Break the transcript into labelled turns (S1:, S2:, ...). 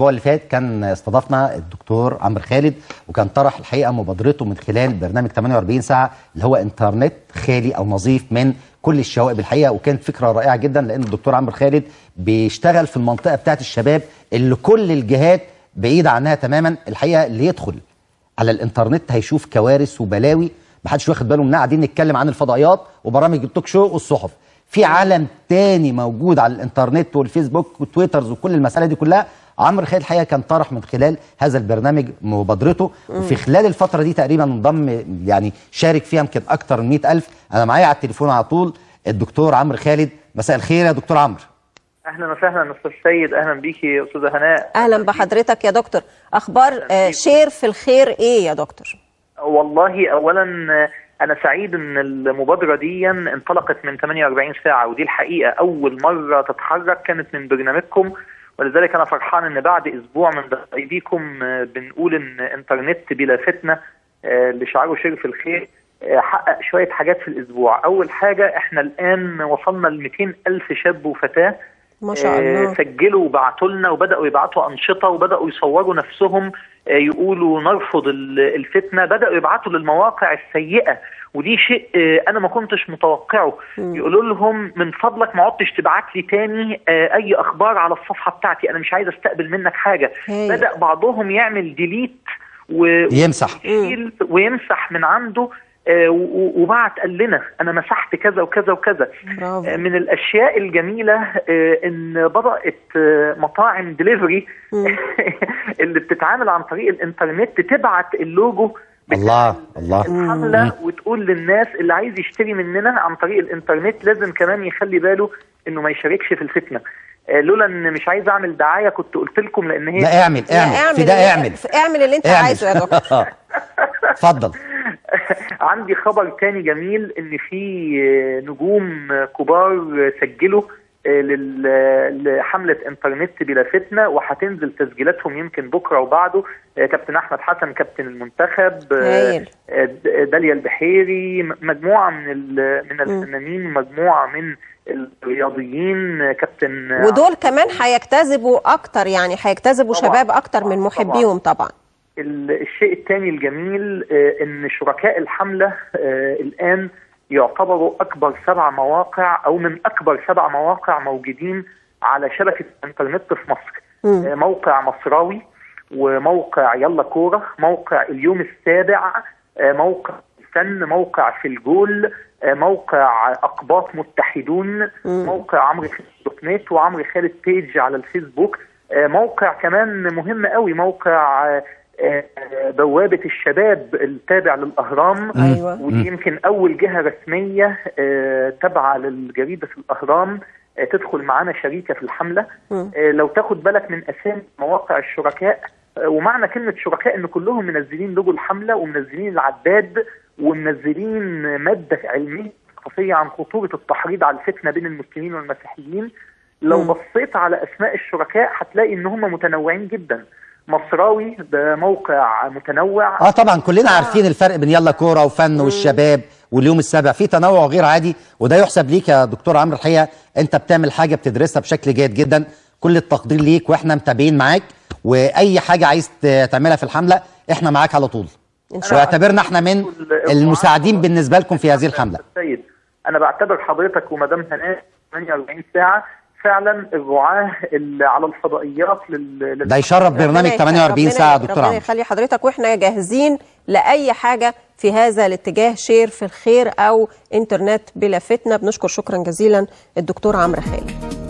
S1: الاسبوع اللي فات كان استضفنا الدكتور عمرو خالد، وكان طرح الحقيقة مبادرته من خلال برنامج 48 ساعة اللي هو انترنت خالي او نظيف من كل الشوائب الحقيقة، وكانت فكرة رائعة جدا لان الدكتور عمرو خالد بيشتغل في المنطقة بتاعت الشباب اللي كل الجهات بعيدة عنها تماما. الحقيقة اللي يدخل على الانترنت هيشوف كوارث وبلاوي محدش واخد باله منها. قاعدين نتكلم عن الفضائيات وبرامج التوك شو والصحف، في عالم تاني موجود على الانترنت والفيسبوك وتويترز وكل المسألة دي كلها. عمرو خالد الحقيقة كان طرح من خلال هذا البرنامج مبادرته، وفي خلال الفترة دي تقريبا انضم يعني شارك فيها يمكن أكتر من 100,000. أنا معايا على التليفون على طول الدكتور عمرو خالد. مساء الخير يا دكتور عمرو.
S2: أهلا وسهلا أستاذ سيد، أهلا بيكي يا أستاذة هناء.
S3: أهلا بحضرتك يا دكتور. أخبار share في الخير إيه يا دكتور؟
S2: والله أولا أنا سعيد إن المبادرة دي انطلقت من 48 ساعة، ودي الحقيقة أول مرة تتحرك كانت من برنامجكم، ولذلك أنا فرحان إن بعد أسبوع من أيديكم بنقول إن إنترنت بلا فتنة اللي شعاره share في الخير حقق شوية حاجات في الأسبوع. أول حاجة إحنا الآن وصلنا ل 200,000 شاب وفتاة
S3: ما شاء الله،
S2: سجلوا وبعتوا لنا، وبدأوا يبعتوا أنشطة، وبدأوا يصوروا نفسهم يقولوا نرفض الفتنة، بدأوا يبعتوا للمواقع السيئة، ودي شيء أنا ما كنتش متوقعه. يقولوا لهم من فضلك ما عدتش تبعت لي تاني أي أخبار على الصفحة بتاعتي، أنا مش عايز أستقبل منك حاجة. بدأ بعضهم يعمل ديليت ويمسح من عنده، وبعت قال لنا أنا مسحت كذا وكذا وكذا. برافو. من الأشياء الجميلة إن بدأت مطاعم دليفري اللي بتتعامل عن طريق الإنترنت تبعت اللوجو
S1: الله الله
S2: الحملة وتقول للناس اللي عايز يشتري مننا عن طريق الإنترنت لازم كمان يخلي باله إنه ما يشاركش في الفتنة. لولا ان مش عايز اعمل دعاية كنت قلت لكم، لان هي
S1: لا اعمل اعمل في ده، اعمل
S3: اللي انت عايزه يا دكتور.
S1: اتفضل.
S2: عندي خبر تاني جميل، ان في نجوم كبار سجلوا لحملة انترنت بلا فتنة، وهتنزل تسجيلاتهم يمكن بكرة وبعده. كابتن أحمد حسن كابتن المنتخب، داليا البحيري، مجموعة من الفنانين، مجموعة من الرياضيين، كابتن.
S3: ودول كمان هيجتذبوا أكتر، يعني هيجتذبوا شباب أكتر من محبيهم طبعا.
S2: الشيء الثاني الجميل ان شركاء الحملة الآن يعتبروا أكبر 7 مواقع أو من أكبر 7 مواقع موجودين على شبكة الإنترنت في مصر. موقع مصراوي، وموقع يلا كورة، موقع اليوم السابع، موقع الفن، موقع في الجول، موقع أقباط متحدون، موقع عمرو خالد dot net، وعمرو خالد page على الفيسبوك، موقع كمان مهم قوي موقع بوابة الشباب التابع للأهرام. أيوة. ودي يمكن أول جهة رسمية تابعة للجريدة في الأهرام تدخل معانا شريكة في الحملة. لو تاخد بالك من أسامي مواقع الشركاء، ومعنى كلمة شركاء إن كلهم منزلين لوجو الحملة ومنزلين العداد ومنزلين مادة علمية ثقافية عن خطورة التحريض على الفتنة بين المسلمين والمسيحيين. لو بصيت على أسماء الشركاء هتلاقي إن هم متنوعين جدا. مصراوي ده موقع متنوع،
S1: طبعا كلنا عارفين الفرق بين يلا كورة وفن والشباب واليوم السابع، في تنوع غير عادي، وده يحسب ليك يا دكتور عمرو. الحقيقة انت بتعمل حاجة بتدرسها بشكل جيد جدا، كل التقدير ليك، واحنا متابعين معاك، واي حاجة عايز تعملها في الحملة احنا معاك على طول، واعتبرنا احنا من المساعدين بالنسبة لكم في هذه الحملة.
S2: السيد، انا بعتبر حضرتك ومدام هناء 48 ساعة فعلا الرعاة اللي على الفضائيات
S1: ده يشرف برنامج 48 ساعة دكتور عمرو.
S3: ربنا يخلي حضرتك، واحنا جاهزين لأي حاجة في هذا الاتجاه، share في الخير أو إنترنت بلا فتنة. بنشكر شكرا جزيلا الدكتور عمرو خالد.